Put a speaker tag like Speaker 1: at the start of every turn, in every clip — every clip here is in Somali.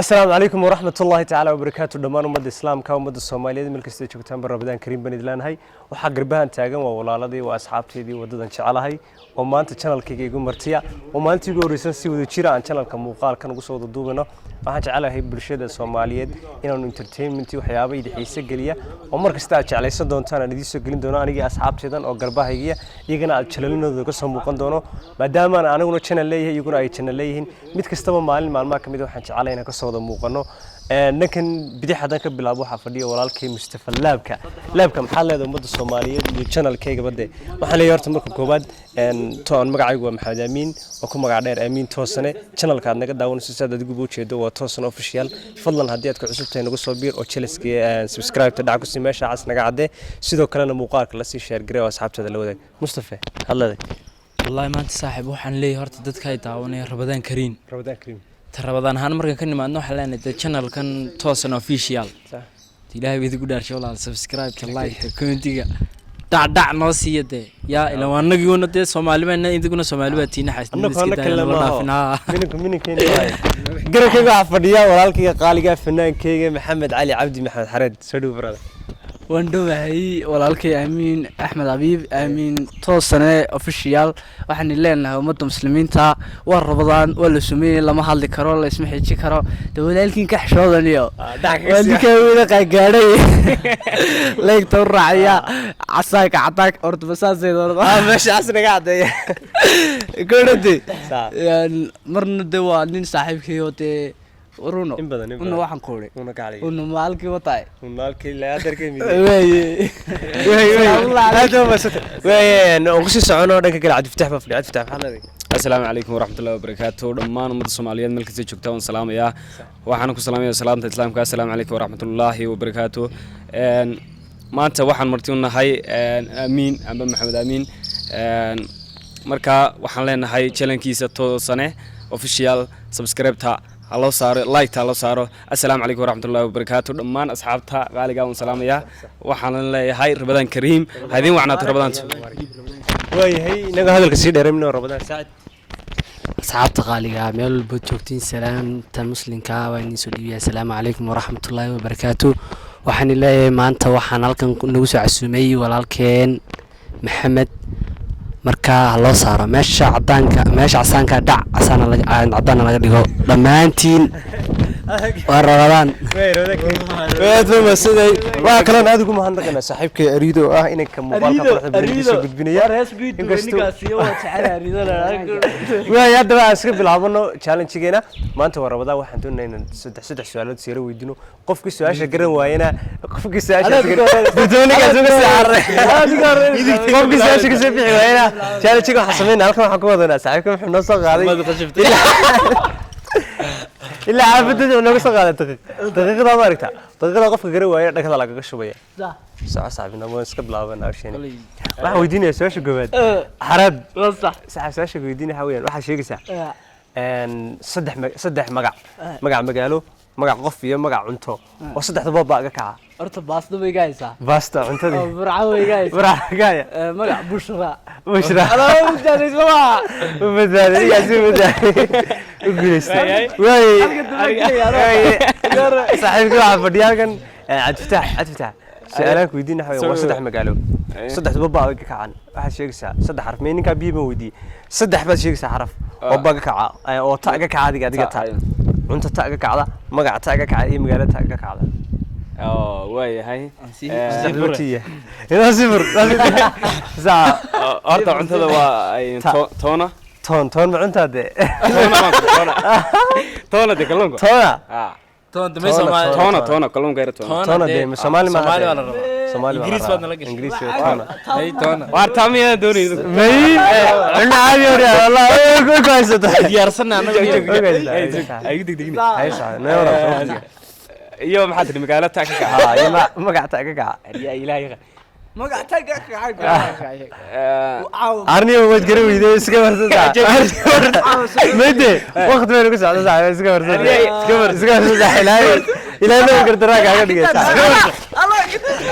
Speaker 1: Asalaamu calaykum waraxmat ullaahi tacaala wabarakaatu. Dhammaan ummadda Islaamka, ummadda Soomaaliyeed, meel kasta joogtaanba, Ramadaan kariim baan idin leenahay. Waxaa garbahan taagan waa walaaladii, waa asxaabteydii waddadan jecelahay oo maanta channelkayga igu martiya oo maalintii ugu horreysan si wada jira aan channelka muuqaalkan ugu soo wada duubano. Waxaan jecelahay bulshada Soomaaliyeed inaanu entertainment, waxyaaba idi xiise geliya oo mar kasta aad jeclaysan doontaan aan idiin soo gelin doono, anigii asxaabteedan oo garbahaygiya, iyagana aad channelladooda ka soo muuqan doono, maadaama aan aniguna channel leeyahay, iyaguna ay channel leeyihiin. Mid kastaba maalin maalmaha ka mid waxaan jecelahay inaan kasoo wada muuqano. Dhankan bidix haddaan ka bilaabo, waxaa fadhiya walaalkay Mustafa Laabka. Laabka, maxaad leedahay ummadda Soomaaliyeed iyo channelkayga badde? Waxaan leeyahay horta marka koowaad toon, magacaygu waa Maxamed Amiin oo ku magac dheer Amiin Toosane. Channelka aad naga daawanayso, sidaad adiguba ujeedo, waa Toosan Official. Fadlan haddii aad ka cusub tahay, nagu soo biir oo channelka subscribe-ta dhac kusii, meesha cas naga caddee. Sidoo kalena muuqaalka lasii share garee oo asxaabtada la wadaag. Mustafa, hadleeday?
Speaker 2: Wallaahi maanta saaxiib waxaan leeyahay horta dadka ay daawanaya, Ramadaan kariim.
Speaker 1: Ramadaan kariim.
Speaker 2: Ta Ramadaan ahaan markaan ka nimaadno, waxaan leenahay dee channelkan Toosan Official, Ilaahay baa idigu dhaarshay walaal, subscribe-ta, like-ta, commentiga dhacdhac noo siiya dee. Yaa ila waa annagiuna dee Soomaali baa, idiguna Soomaali baa tiina.
Speaker 1: Annagu anna kale maaho, mininku mininkeena waaye. Garabkayga waxaa fadhiya walaalkayga qaaliga, fanaankayga Maxamed Cali Cabdi, Maxamed Xareed. Soo dhow, brother.
Speaker 3: Waan dhowahay walaalkay Aamiin Axmed Abiib, Aamiin Toosane Official. Waxaan leenahay ummadda muslimiinta, waa Ramadaan, waa la sumeeyey, lama hadli karo, la isma xiji karo. De walaalkiin ka xishoodaniyo waa ninkaa weyne qaangaadhay, leegta u raacaya casaanka cadaanka horta basaasayda.
Speaker 1: Meesha cas naga caddeeya.
Speaker 3: Godhade marna de waa nin saaxiibkay oo dee runo.
Speaker 1: In badan, in
Speaker 3: una
Speaker 1: badan.
Speaker 3: Waxaan kuuri
Speaker 1: una kacliga.
Speaker 3: Una maalkii wataay.
Speaker 1: Maalkii la adarka mid.
Speaker 3: Waaye.
Speaker 1: Aad waa mahadsantay. Waan kusii socono dhanka kale. Cabdifatax baa fadhiya. Cabdifatax, maxaad leedahay?
Speaker 4: Asalaamu calaykum waraxmatullahi wabarakaatu. Dhammaan ummadda Soomaaliyeed meel kasta joogta waan salaamayaa. Waxaana ku salaamaya salaamta Islaamka: assalaamu calaykum waraxmatullaahi wabarakaatu. Maanta waxaan marti u nahay Amiin amba Maxamed Amiin. Marka waxaan leenahay channelkiisa Toosane Official subscribe-ta ha loo saaro, like-ta ha loo saaro. Assalaamu calaykum waraxmatullahi wabarakaatu. Dhammaan asxaabta qaaligaa waan salaamayaa. Waxaan leeyahay Ramadaan kariim, ha idiin wacnaato Ramadaantu.
Speaker 1: Waayahay, inaga hadalka sii dheeramino. Ramadaan saacid.
Speaker 5: Asxaabta qaaliga ah, meel walba joogtiin, salaamta muslimka waa idiin soo dhiibaya. Asalaamu calaykum waraxmatullaahi wabarakaatu. Waxaan leeyahay maanta waxaan halkan nagu soo casuumay walaalkeen Maxamed. Marka ha loo saaro meesha cadaanka, meesha casaanka dhac casaana cadaana laga dhigo. Dhammaantiin waa Ramadaan.
Speaker 1: Aad baa mahadsanyahay. Waxaa kaloon aad ugu mahadnaqaynaa saaxiibkay Ariido oo ah inanka muuqaalka quruxda badan idiin soo gudbinaya. Waay, haddaba aan iska bilaabano challengegeena. Maanta waa Ramadaan. Waxaan doonaynaa inaan saddex saddex su-aalood siira weydiino. Qofkii su-aasha garan waayana, qofkii su-aasha guddoonikaas uga sii cararay, qofkii su-aasha kasoo bixi waayana, challengega waxaan sameynaa, halkan waxaan ku wadanaa saaxiibka wuxuu noo soo qaaday ilaa xaafadada, wuxuu nooga soo qaaday daqiiq. Daqiiqadaa ma aragtaa? Daqiiqada qofka garan waayana dhagada lagaga shubaya. Soco saaxiibna, waan iska bilaabana hawsheena. Waxaan weydiinayaa su-aasha koowaad Xaraad. Saxa, su-aasha weydiinaya waxaa weeyaan, waxaad sheegaysaa saddex saddex magac: magac magaalo, magac qof iyo magac cunto, oo saddexdaba baa ga kaca.
Speaker 3: Horta baasta bay iga haysaa.
Speaker 1: Baasta cuntadii.
Speaker 3: Oo burca way iga haysaa.
Speaker 1: Burcagaya.
Speaker 3: Magac Bushra.
Speaker 1: Bushra.
Speaker 3: Anaa badbaaday soma?
Speaker 1: U badbaaday, igaasi u badbaaday, u guulaystay. Waaye, saaxiibkii waxaa fadhiya halkan Cabdifatax. Cabdifatax, su-aalaan ku weydiin waxa weeyaan waa saddex magaalo, saddexduba baa ga kacan. Waxaad sheegaysaa saddex xaraf. Mee, ninkaa biyo baan weydiiyey. Saddex baad sheegaysaa xaraf oo ba ga kaca, oo ta ga kaca. Adiga adiga ta cunto ta ga kacda, magaca ta ga kacda iyo magaalo ta ga kacda.
Speaker 4: Waayahay.
Speaker 1: Saddexduba tiya inaa sifir saa.
Speaker 4: Horta cuntada waa toona.
Speaker 1: Toon, toon ma cuntaa dee?
Speaker 4: Toona baan ku toona, toona de kalluunka.
Speaker 1: Toona.
Speaker 4: Ah.
Speaker 2: Toon
Speaker 1: Toona,
Speaker 2: Soomaali.
Speaker 4: Toona, toona kalluunka yar, toona.
Speaker 1: Toona dee ma Soomaali ma?
Speaker 2: Soomaali baa la rabaa.
Speaker 1: Soomaali baa la
Speaker 2: Ingiriis
Speaker 1: rabaa.
Speaker 2: baad nala gashay.
Speaker 1: Ingiriis iyo toona.
Speaker 2: Hay toona.
Speaker 4: Waar taamiyaan doonaydo.
Speaker 1: May, cunno caadi hore wallah way ku haysataa.
Speaker 2: Diyaarsana anaga.
Speaker 1: Way ku haysataa.
Speaker 4: Ay degdegni.
Speaker 1: Haysa neewra.
Speaker 4: Iyo maxaa tidhi? Magaalo taa ka kaca?
Speaker 1: Ha, iyo magac ta ka kaca.
Speaker 4: Yaa Ilaahay.
Speaker 3: Magac taga kaca.
Speaker 1: Arniyo waad garan weyday, iska warsataa mayde. Waqti baynu ku socda saaxiib, iska warsata, iska warsata. Ilaahay, Ilaahay nama gardaraa kaaga dhigay saaxiib.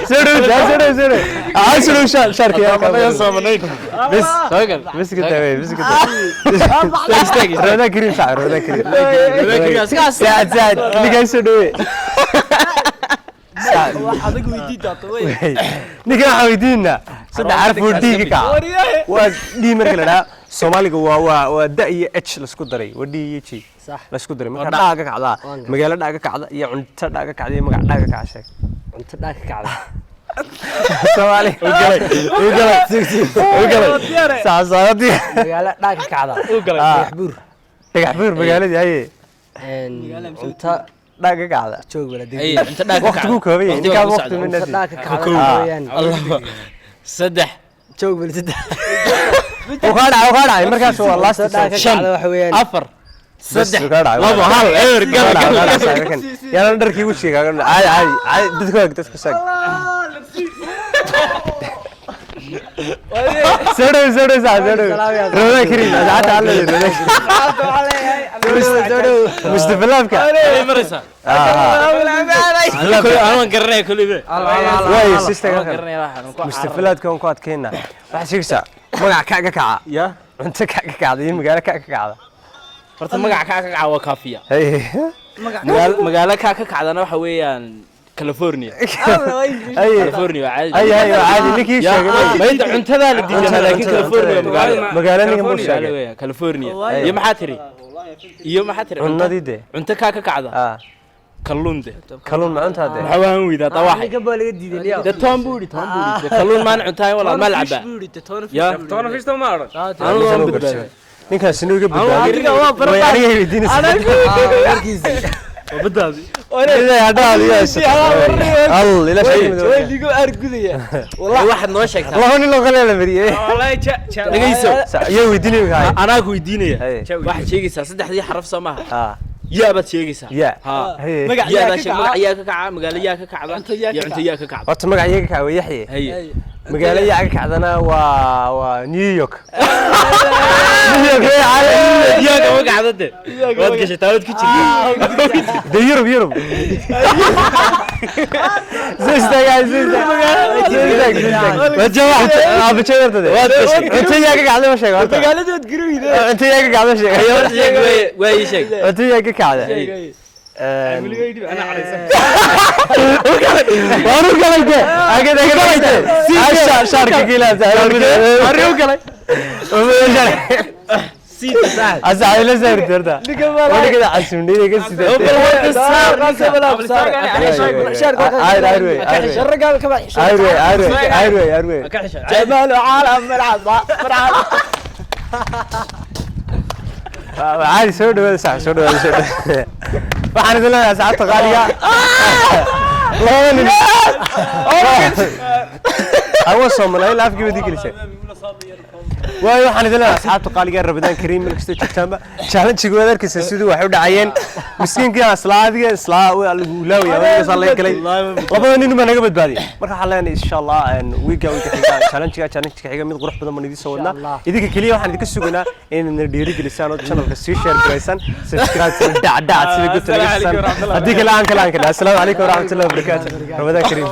Speaker 1: Soo dhow, soo dhow, soo dhow. Ah, soo dhow, shaarkii. Bes bes ka taagay, bes ka taagay. Ramadaan kariim saac, Ramadaan kariim. Saacad, saacad, ninkaan soo dhawe.
Speaker 3: Adag weydii doonto wey.
Speaker 1: Ninkan waxaan weydiinaa saddex xaraf oo D ka kaca. Waa D marka la dhaha Soomaaliga, waa da iyo h laisku daray, waa D iyo G laisku daray. Marka dhaa ka kacdaa, magaalo dhaa ka kacda iyo cunto dhaa ka kacda iyo magac dhaa ka kaca sheeg.
Speaker 5: Cunto dhaa ka kacda.
Speaker 1: Soomaali u galay, u galay, u galay saasaadii.
Speaker 5: Magaalo dhaa ka kacda. Dhagax Buur.
Speaker 1: Dhagax Buur magaaladii, haye.
Speaker 5: Cunto
Speaker 1: dhaa ka kacda.
Speaker 5: Joog wala deg.
Speaker 2: Ay, cunto dhaa ka
Speaker 1: Waqti kuu kooban yahay ninkaa, waqti
Speaker 5: Cunto
Speaker 1: minasi.
Speaker 5: dhaa ka kacda waxa weeyaan
Speaker 2: Laba, saddex.
Speaker 5: Joog wala saddex.
Speaker 1: Uu kaa dhacay, uu kaa dhacay markaas, waa last.
Speaker 5: Cunto dhaa ka
Speaker 2: Shan.
Speaker 5: kacda waxa weeyaan
Speaker 2: Afar, saddex,
Speaker 1: uu kaa dhacay.
Speaker 2: labo, hal, eber, gal gal.
Speaker 1: Yaalan dharkii ugu sheegaa. Caadi, caadi, caadi, dadku waag, dadku saag. Soo dhow, soo dhow saa, soo dhow. Ramadaan kariim asxaabta, alla Ramadaan kariim. Mustafa Laabka.
Speaker 2: Ay maraysaa. Anaan garanaya koley.
Speaker 1: Waayo sister.
Speaker 2: Anaan garanaya waxaan ku
Speaker 1: Mustafa Laabka waan ku adkeynaa. Waxaad sheegaysaa magac ka kaca
Speaker 4: Ya.
Speaker 1: cunto ka kacda iyo magaalo ka kacda.
Speaker 2: Horta magaca kaa ka kaca waa Kaafiya.
Speaker 1: Hey.
Speaker 2: Magaalo kaa ka kacdana waxa weeyaan California.
Speaker 1: Hey.
Speaker 2: California waa caadi.
Speaker 1: Ay ay, waa caadi ninkii sheegay.
Speaker 2: Maynta cuntadaa la diidanaa, laakiin California waa magaalo.
Speaker 1: Magaalo ninka muu
Speaker 2: Magaalo
Speaker 1: sheegay.
Speaker 2: weeyaan California. Iyo maxaa tiri? Iyo maxaa tiri?
Speaker 1: Cunnadii dee.
Speaker 2: Cunto kaa ka kacda.
Speaker 1: Ah.
Speaker 2: Kalluun de.
Speaker 1: Kalluun ma cuntaa dee?
Speaker 2: Maxaa waan weydaa taa waxay.
Speaker 5: Ninkan baa laga diiday liyaa.
Speaker 2: De toon buu yidhi, toon buu yidhi. De kalluun maan cuntaay walaa ma lacabaa. Ya.
Speaker 4: Toona fishta ma odhan.
Speaker 2: Anigu waan badbaaday.
Speaker 1: Ninkaas inuu iga badbaadiyo
Speaker 3: Adiga waa
Speaker 1: way aniga weydiinaysaa.
Speaker 2: Badbaadi.
Speaker 3: Ligo argudaya.
Speaker 2: Waxaad noo sheegtaa.
Speaker 1: Laba nin loo kale la mariyay.
Speaker 4: Wallahi ja ja.
Speaker 2: Dhegeyso.
Speaker 1: Iyo weydiinay maxay?
Speaker 2: Anaa ku weydiinaya.
Speaker 1: Haye.
Speaker 2: Waxaad sheegaysaa saddexdii xaraf soo maaha?
Speaker 1: Ah.
Speaker 2: Yaa baad sheegaysaa.
Speaker 1: Ya.
Speaker 2: Ha.
Speaker 1: Haye.
Speaker 3: Magac
Speaker 2: yaa
Speaker 3: yaa
Speaker 2: baa
Speaker 3: ka
Speaker 2: sheeg
Speaker 3: kaca.
Speaker 2: magac yaa ka kaca, magaalo yaa ka kacda
Speaker 3: Cunto yaa
Speaker 2: iyo
Speaker 3: ka
Speaker 2: cunto yaa ka kacda.
Speaker 1: Horta magac iyaga kaca waa Yaxye.
Speaker 2: Haye.
Speaker 1: Magaalo yaa ka kacdana waa New York. New York way caadi.
Speaker 2: Yaa kama kacda de. Waad gashay, taawad ku jirtay.
Speaker 1: De Yurub, Yurub. Soo istaag, soo istaag. Soo istaag, soo istaag. Waa jawaab. Aabaje horta de. Cunto yaa ka kacda ma sheego horta.
Speaker 3: Magaaladood garowida.
Speaker 1: Cunto yaa ka kacda ma sheego.
Speaker 2: Horta sheeg waa ii sheeg.
Speaker 1: Cunto yaa ka kacda. Waan u galay de. Agad agad de. Shaarka kiila. Arri u galay. Asa ila saar horta. Wali kada casumnida ka sidaa. Ayr ayr wey.
Speaker 3: Sharagaaba ka bax.
Speaker 1: Ayr wey, ayr wey, ayr wey, ayr wey.
Speaker 3: Jamaal caalam marxaba marxaba.
Speaker 1: Caadi, soo dhawaada sax, soo dhawaada, soo dhawaada. Waxaan idin leeyahay asxaabta qaaliga. Labada nin. Awo Soomaaliya ilaa afkii badi gelisay. Waayo waxaan idin leeyahay asxaabta qaaliga, Ramadaan kariim meel kastoo joogtaanba. Challenge-ga waad arkaysaa siduu waxay u dhacayeen. Miskiinkii islaa adiga islaa waa lagu ilaawaya, waa saa laga galay. Labada nin baa naga badbaadiyay. Marka waxaan leenahay insha Allah wiiga xiga challenge-ga xiga mid qurux badan baan idiin soo wadnaa. Idinka kaliya waxaan idinka suganaa inaad dhiirigelisaan oo channelka sii share garaysaan, subscribe dhac dhac sida gudta laga siisaan. Haddii kale aan kale aan kale. Assalaamu calaykum waraxmatullahi wabarakaatuh. Ramadaan kariim.